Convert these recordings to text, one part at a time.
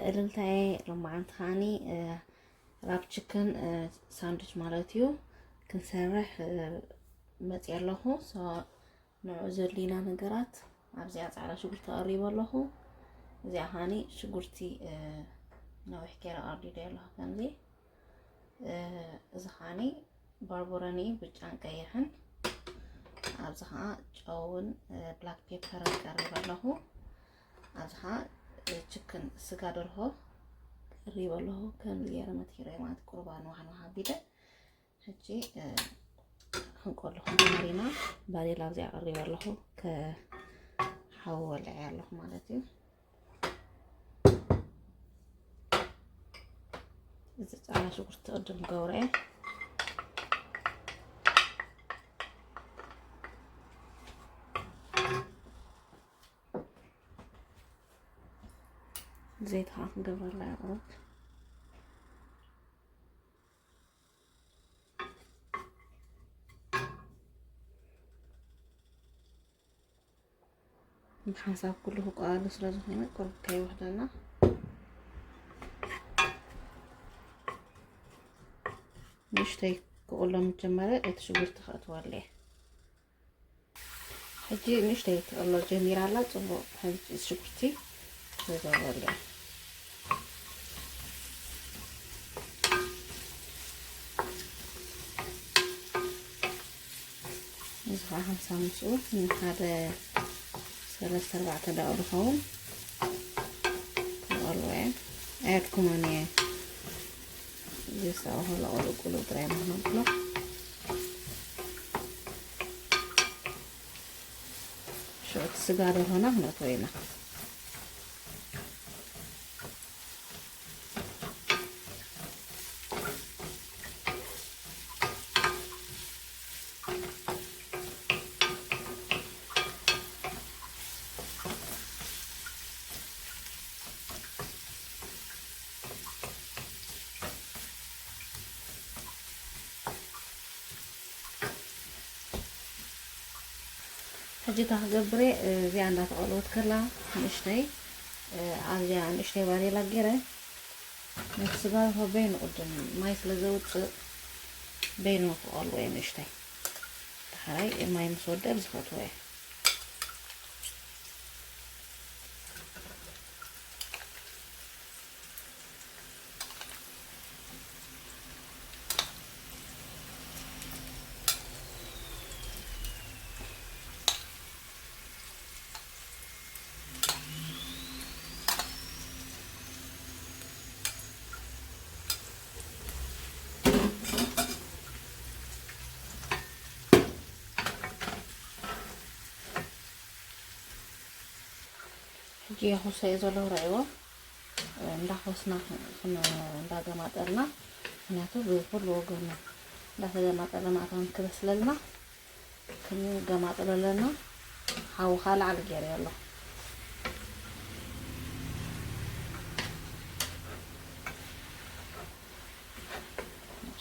እልልታየ ሎማዓንቲ ከዓኒ ራብ ችክን ሳንድዊች ማለት እዩ ክንሰርሕ መፅእ ኣለኹ። So ንዑ ዘድልዩና ነገራት ኣብዚኣ ፃዕዳ ሽጉርቲ ኣቕሪበ ኣለኹ። እዚኣ ከዓኒ ሽጉርቲ ነዊሕ ገይረ ኣርዲደ ኣለኹ ከምዚ። እዚ ከዓኒ ባርቦረኒ ብጫን ቀይሕን፣ ኣብዚ ከዓ ጨውን ብላክ ፔፐርን ቀሪበ ኣለኹ። ኣብዚ ከዓ ችክን ስጋ ደርሆ ቀሪበ ኣለኹ። ከምዚ ገይረ መትኪረ ማለት ቁርባን ዋሕን ዋሕ ኣቢለ ሕጂ ክንቆሉ ክንጀምር ኢና። ባዴላ ኣብዚኣ ቀሪበ ኣለኹ፣ ከሓዊ ወልዐ ኣለኹ ማለት እዩ። እዚ ፃዕዳ ሽጉርቲ ቅድም ገብረ እየ። ዘይት ከዓ ክንገብረላ እያ ቁሩብ። ብሓንሳብ ኩሉ ክቆላሉ ስለ ዝኾነ ቁሩብ ከይውሕደና ንእሽተይ ክቁሎ ምስ ጀመረ እቲ ሽጉርቲ ከእትወሉ እየ። ሕጂ ንእሽተይ ክቕሎ ጀሚራ ኣላ። ጽቡቕ ሕጂ ሽጉርቲ ይገብረሉ እየ። እዚ ከዓ ሓምሳ ምስኡ ንሓደ ሰለስተ ኣርባዕተ ደቂቕ ዝኸውን ክቐልዎ እየ። ኣየድኩሞን እየ። ጀስት ኣብ ሆላ ቁሉብ ቁሉብ ጥራይ ኢና ክነብሎ። ሽዑ እቲ ስጋ ደርሆና ክነእትዎ ኢና። ሕጂ እታ ክገብር እየ፣ እዚኣ እንዳተቐለወት ከላ ንእሽተይ፣ ኣብዚኣ ንእሽተይ ባዴላ ገይረ ነቲ ስጋ በይኑ ቅድም ማይ ስለ ዘውፅእ በይኑ ክቐልዎ እየ ንእሽተይ። ዳሕራይ ማይ ምስ ወደብ ዝፈትዎ እየ። ሕጂ የኹሰ እየ ዘለኹ፣ ረእይዎ። እንዳኾስና ክን-፣ እንዳገማጠልና፣ ምክንያቱ ብኩሉ ወገኑ እንዳተገማጠለ ማእታውን ክበስለልና ክንገማጠሎ ኣለና። ሓዊ ከዓ ላዕሊ ገይረ ኣለኹ።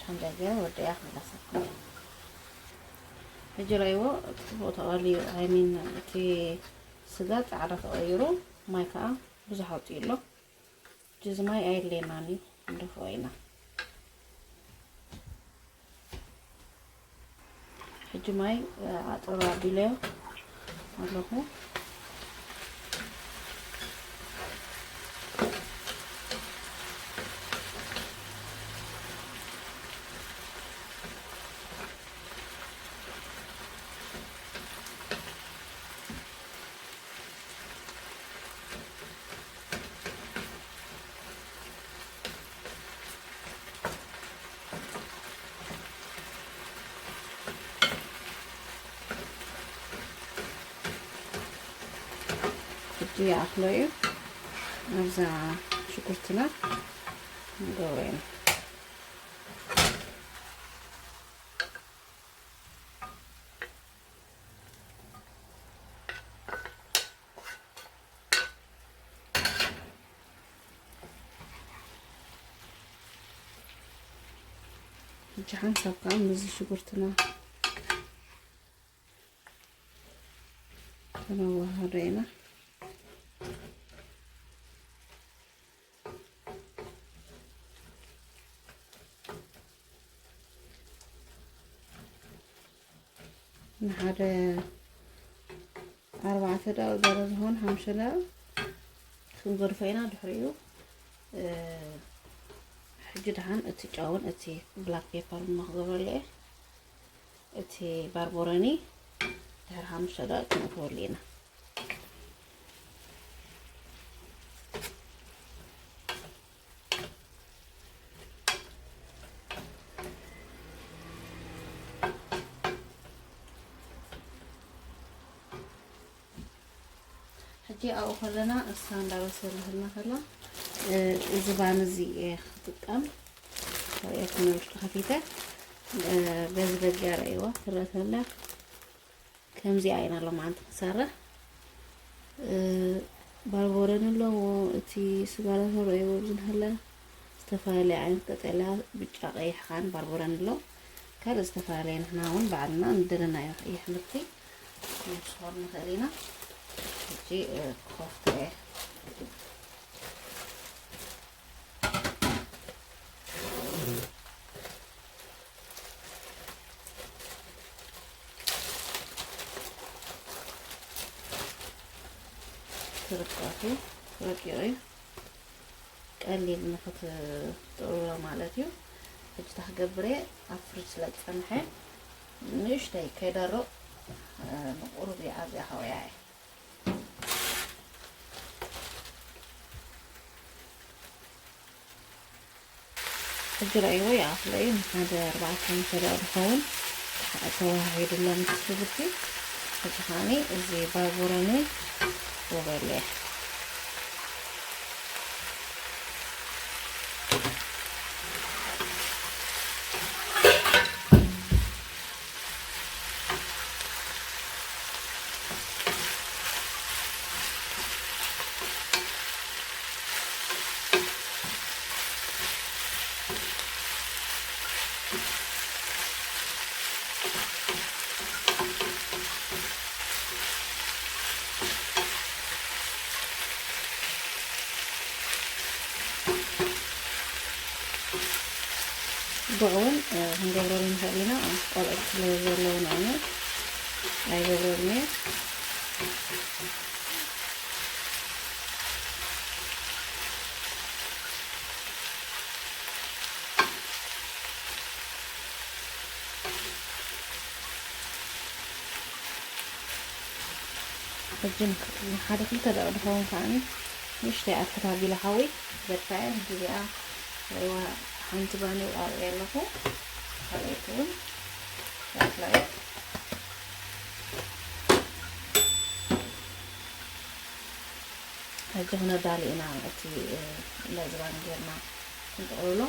ሓንጃ ገይረ ወደያ ክመለሰኩም። ሕጂ ረእይዎ፣ እቲ ጽቡቕ ተቐልዩ፣ I mean እቲ ስጋ ጻዕዳ ተቐይሩ፣ ማይ ከዓ ብዙሕ ኣውፅኡ ኣሎ። ሕጂ እዚ ማይ ኣየድልየናን እዩ፣ ክንደፍኦ ኢና። ሕጂ ማይ ኣጥር ኣቢለዮ ኣለኹ። ሕጂ ይኣኽሎ እዩ። ኣብዛ ሽጉርትና ንገብሮ ኢና። ሕጂ ሓንሳብ ከዓ ምስዚ ሽጉርትና ከነዋህዶ ኢና። ንሓደ ኣርባዕተ ደቂቕ ገለ ዝኸውን ሓሙሽተ ደቂቕ ክንገድፎ ኢና። ድሕሪኡ፣ እ፣ ሕጂ ደሓን እቲ ጨውን እቲ ብላክ ፔፐር እሞ ክገብረሉ እየ። እቲ ባርቦረኒ ድሕሪ ሓሙሽተ ደቂቕ ክነእትወሉ ኢና። ሕጂ ኣብኡ ከለና እሳ እንዳበሰለትና ከላ፣ እ፣ እዚ ባን እዚ እየ ክጥቀም። ርእየት ንውሽጢ ከፊተ፣ እ፣ በዚ በጊያ ርእይዋ ትረአ ተላ። ከምዚኣ ኢና ሎማዓንቲ ክንሰርሕ። እ፣ ባርቦረኒ ኣለዎ። እቲ ስጋ ዶ ተርእይዎ ኣብዚ እንሀለ ዝተፈላለየ ዓይነት ቀጠልያ፣ ብጫ፣ ቀይሕ ከዓን ባርቦረኒ ኣሎ። ካልእ ዝተፈላለየ ንሕና እውን ባዕልና እንደለናዮ ኣሕምልቲ ክንስሆን ንኽእል ኢና። ሕጂ፣ እ፣ ክኸፍቶ እየ። ትርቃቱ ረቂቕ እዩ። ቀሊል ንኽትጥቕልሎ ማለት እዩ። ሕጂ እንታይ ክገብር እየ፣ ኣብ ፍሪጅ ስለ ዝጸንሐ ንእሽተይ ከይደርቕ፣ እ፣ ንቁሩብ እየ ኣብዚኣ ከውያ እየ። ሕጂ ረእይዎ ይኣኽሎ እዩ። ንሓደ ኣርባዕተ ሓሙሽተ ደቂቕ ዝኸውን ተዋሂዱ ኣሎ ምስ ሽጉርቲ። ሕጂ ከዓኒ እዚ ባርቦረኒ ወበለ። ጉዕ እውን፣ እ፣ ክንገብረሉ ንኽእል ኢና። ቆልዑት ስለ ዘለውና ኢና። ኣይገብረሉን እየ። ሕጂ ንክ-፣ ንሓደ ክልተ ደቂቕ ዝኸውን ከዓኒ ንእሽተይ ኣክት ኣቢለ ሓዊ ዘድፋ እየ። ሕጂ እዚኣ ርእይዋ ሓንቲ ባኒ ኣብየ ኣለኹ። ካልኣይቲ እውን ኣፍላየ። ሕጂ ክነዳሉ ኢና። እቲ፣ እ፣ ለዝባን ጌርና ክንጥቕልሎ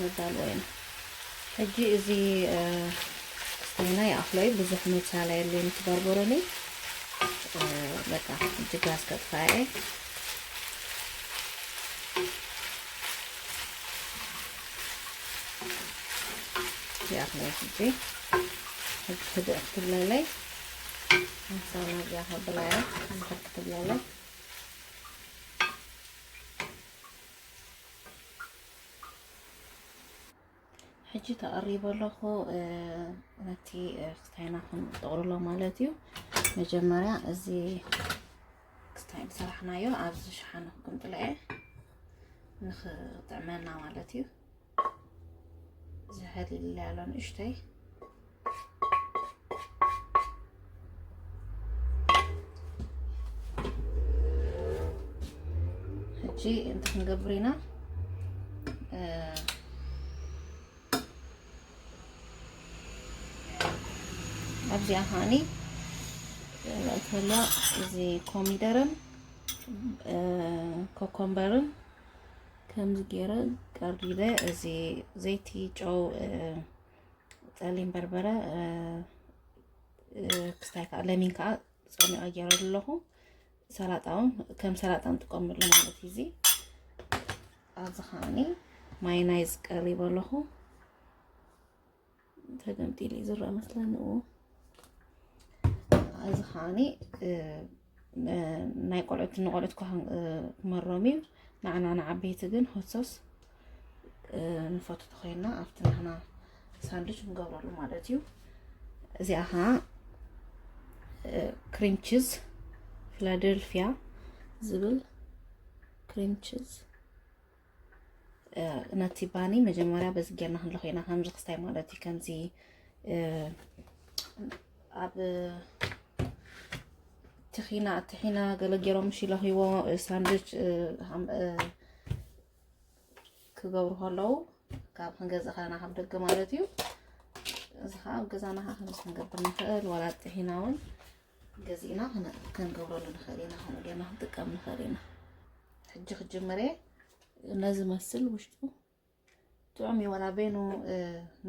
ነዳልዎ ኢና። ሕጂ እዚ፣ እ፣ ክስታይና ይኣኽሎ እዩ። ብዙሕ መብሳል ኣየድልዮን እቲ በርበረኒ። እ፣ በቃ ሕጂ ጋዝ ከጥፋ እየ። ይኣኽሎ እዩ ሕጂ። ሕጂ ህድእ ክትብለለይ፣ ምሳና እዚኣ ከብላ እያ። እንድሕር ክትብለለይ። ሕጂ ተቐሪበ ኣለኹ፣ እ፣ ነቲ፣ እ፣ ክስታይና ክንጥቕልሎ ማለት እዩ። መጀመርያ እዚ ክስታይ ዝሰራሕናዮ ኣብዚ ሸሓነ ክንጥልዐ ንኽጥዕመና ማለት እዩ። ዝሕል ኢለ ኣሎ ንእሽተይ። ሕጂ እንታይ ክንገብር ኢና? እ፣ ኣብዚኣ ከዓኒ፣ እ፣ እተላ እዚ ኮሚደርን፣ እ፣ ኮኮምበርን ከምዚ ገይረ ቀሪበ፣ እዚ ዘይቲ፣ ጨው፣ እ፣ ጸሊም በርበረ፣ እ፣ እ፣ ክስታይ ከኣ ለሚን ከኣ ጸሚቐ ገይረሉ ኣለኹ። ሰላጣ እውን ከም ሰላጣ ንጥቀመሉ ማለት እዩ። እዚ ኣብዚ ከዓኒ ማዮናይዝ ቀሪበ ኣለኹ። ተገምጢሉ እዩ ዝረአ መስለኒ። እዎ። እዚ ከዓኒ፣ እ፣ እ፣ ናይ ቆልዑት፣ ንቆልዑት እኳ ክን-፣ እ፣ ክመሮም እዩ። ንዓና ንዓበይቲ ግን ሆት ሶስ፣ እ፣ ንፈቱ ተኾይንና ኣብቲ ናህና ሳንድዊች ንገብረሉ ማለት እዩ። እዚኣ ኸዓ ክሪም ቺዝ፣ ፊላደልፊያ ዝብል ክሪም ቺዝ፣ ነቲ ባኒ መጀመርያ በዚ ጌርና ክንለኽዮ ኢና። ከምዚ ክስታይ ማለት እዩ። ከምዚ ኣብ ትኺና ትሒና ገለ ገይሮም ሽለኽይዎ ሳንድች ክገብሩ ከለዉ ካብ ክንገዝእ ከለና ካብ ደገ ማለት እዩ። እዚ ከዓ ኣብ ገዛና ከዓ ከምዚ ክንገብር ንኽእል፣ ዋላ ጥሒና እውን ገዚእና ክን- ክንገብረሉ ንኽእል ኢና። ከምኡ ጌርና ክንጥቀም ንኽእል ኢና። ሕጂ ክጅምር እየ። ነዚ መስል ውሽጡ ጥዑም እዩ። ዋላ በይኑ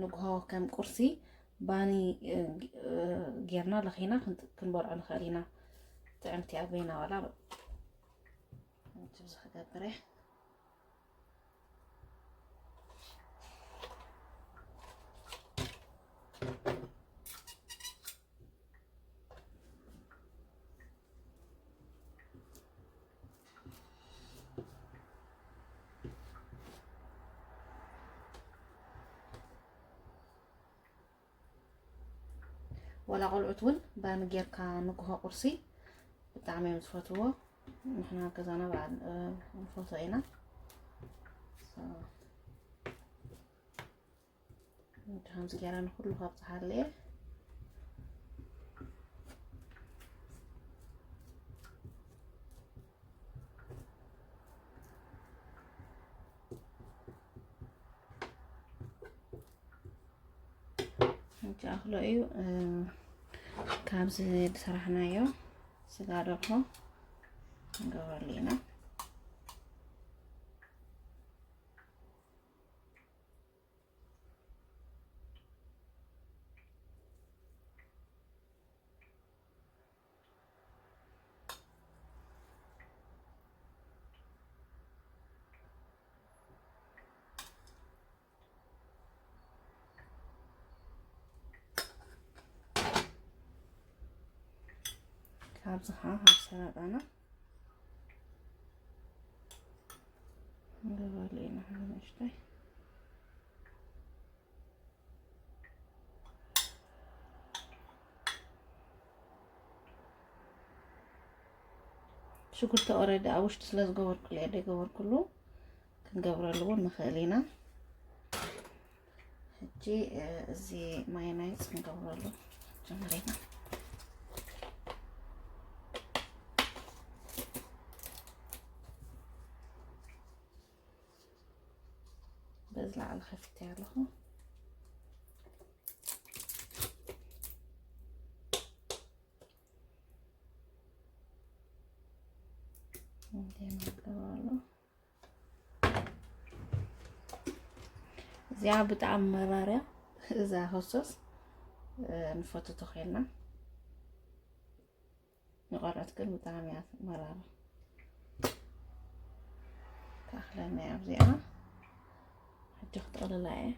ንግሆ ከም ቁርሲ ባኒ ጌርና ለኺና ክንበልዖ ንኽእል ኢና። ጥዕምቲ እያ በይና ዋላ። እዚ ክገብር እየ። ዋላ ቆልዑት እውን ባኒ ጌርካ ንግሆ ቁርሲ ብጣዕሚ እዮም ዝፈትዎ። ንሕና ገዛና በዓል ንፈትዎ ኢና። ከምዚ ገይረ ንኩሉ ከብፅሓሉ እየ። ሕጂ ኣኽሎ እዩ። ካብዚ ዝሰራሕናዮ ስጋ ደርሆ ንገብረሉ ኢና። ካብዚ ከዓ ካብ ሰላጣና ንገባሉ ኢና ሓደ ንእሽተይ። ሽጉርቲ ኦረዲ ኣብ ውሽጢ ስለ ዝገበርኩሉ እየ ደይገበርኩሉ። ክንገብረሉ እውን ንኽእል ኢና። ሕጂ እዚ ማዮናይዝ ክንገብረሉ ጀምር ኢና። በዚ ላዕሊ ከፊተ ኣለኹ። እዚኣ ብጣዕሚ መራርያ እዛ ሆሶስ ንፈቱ ተኾይልና ንቆልዑት ግን ብጣዕሚ እያ መራራ። ተኣኽለና እያ ኣብዚኣ። ሕጂ ክጥቕልላ እየ።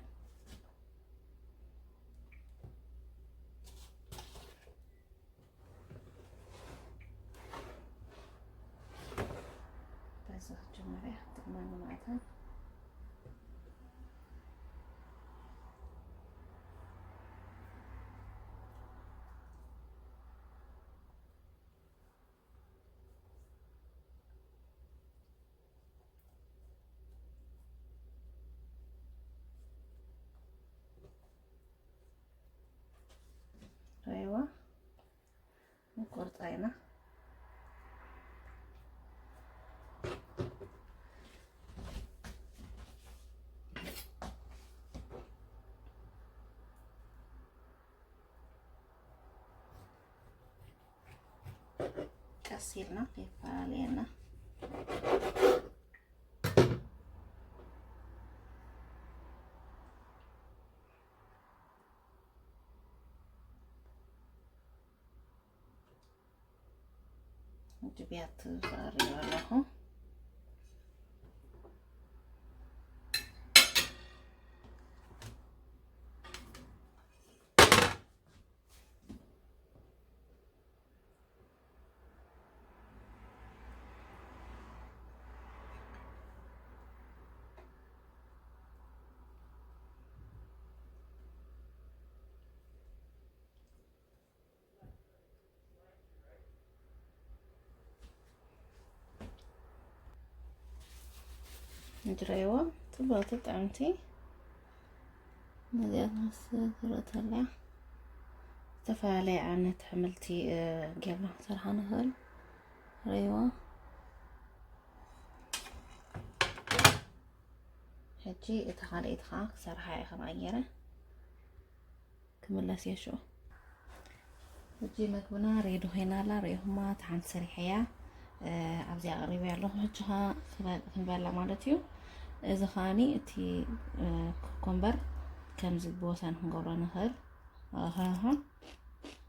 በዚ ክትጅምር እያ ክትጥቕመኒ ማለት እዩ። ኣይዋ ንቆርጣ ኢና። ቀስ ኢልና ከይፈላለየና። ድብያት ፈራሪዮ ኣለኹ። እንጅረይዎ ጽቡቅ ጥዕምቲ። ነዚኣ ትመስል ትረአ ተላ። ዝተፈላለየ ዓይነት ኣሕምልቲ ጌርና ክሰርሓ ንኽእል። ረይዋ። ሕጂ እቲ ካልኣይቲ ከዓ ክሰርሓ እየ ከምኣ ገይረ። ክምለስ እየ ሽዑ። ሕጂ መግብና ሬዲ ኮይና ኣላ። ርኢኹማ፣ እቲ ሓንቲ ሰሪሐያ ኣብዚኣ ኣቕሪበያ ኣለኹ። ሕጂ ኸ ክንበላ ማለት እዩ። እዚ ከኣኒ እቲ ኮኮምበር ከምዚ ብወሰን ክንገብሮ ንኽእል። ኣሃሃ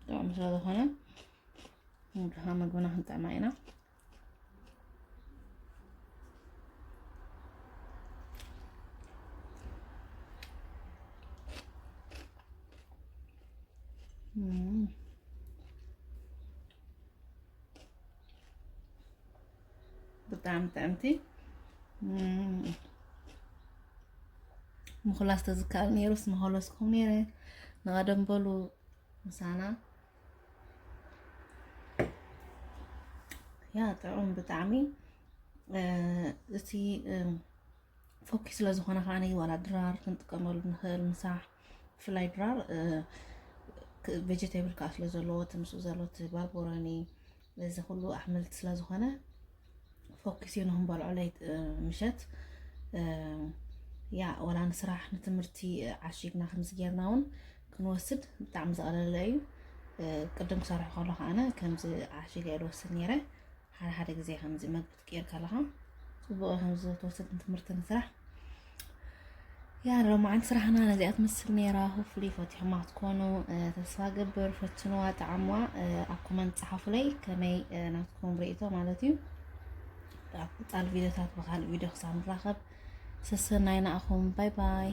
ጥዑም ስለ ዝኾነ እንግዲህ መግብና ክንጥዕማ ኢና። ብጣዕሚ ጥዕምቲ። ምኹላስ ተዝከኣል ነይሩስ ምኾለስኩም ነይረ። ንቐደም በሉ ምሳና። ያ ጥዑም ብጣዕሚ። እቲ ፎኪ ስለ ዝኾነ ከዓኒ ዋላ ድራር ክንጥቀመሉ ንኽእል ምሳሕ። ብፍላይ ድራር ቬጀቴብል ከዓ ስለ ዘለዎ እቲ ምስኡ ዘሎ እቲ ባርቦረኒ እዚ ኩሉ ኣሕምልቲ ስለ ዝኾነ ፎኪስ እዩ ንክንበልዖ ለይት ምሸት። ያ ወላ ንስራሕ ንትምህርቲ ዓሺግና ከምዚ ጌርና እውን ክንወስድ ብጣዕሚ ዘቐለለ እዩ። ቅድም ክሰርሑ ከሎ ከዓነ ከምዚ ዓሺገ እየ ዝወስድ ነይረ። ሓደ ሓደ ግዜ ከምዚ መግቢ ትቅየር ከለኻ ጽቡቕ ከምዚ ትወስድ ንትምህርቲ ንስራሕ። ያ ሎማዓንቲ ስራሕና ነዚኣ ትመስል ነይራ። ሆፍሊ ፈቲሕማ ክትኮኑ ተስፋ ገብር። ፈትንዋ፣ ጠዓምዋ። ኣብ ኮመንት ጸሓፉለይ ከመይ ናትኩም ርእይቶ ማለት እዩ። ኣብ ቀጻሊ ቪድዮታት ብካልእ ቪድዮ ክሳብ ንራኸብ ሰሰናይ ንኣኹም። ባይ ባይ።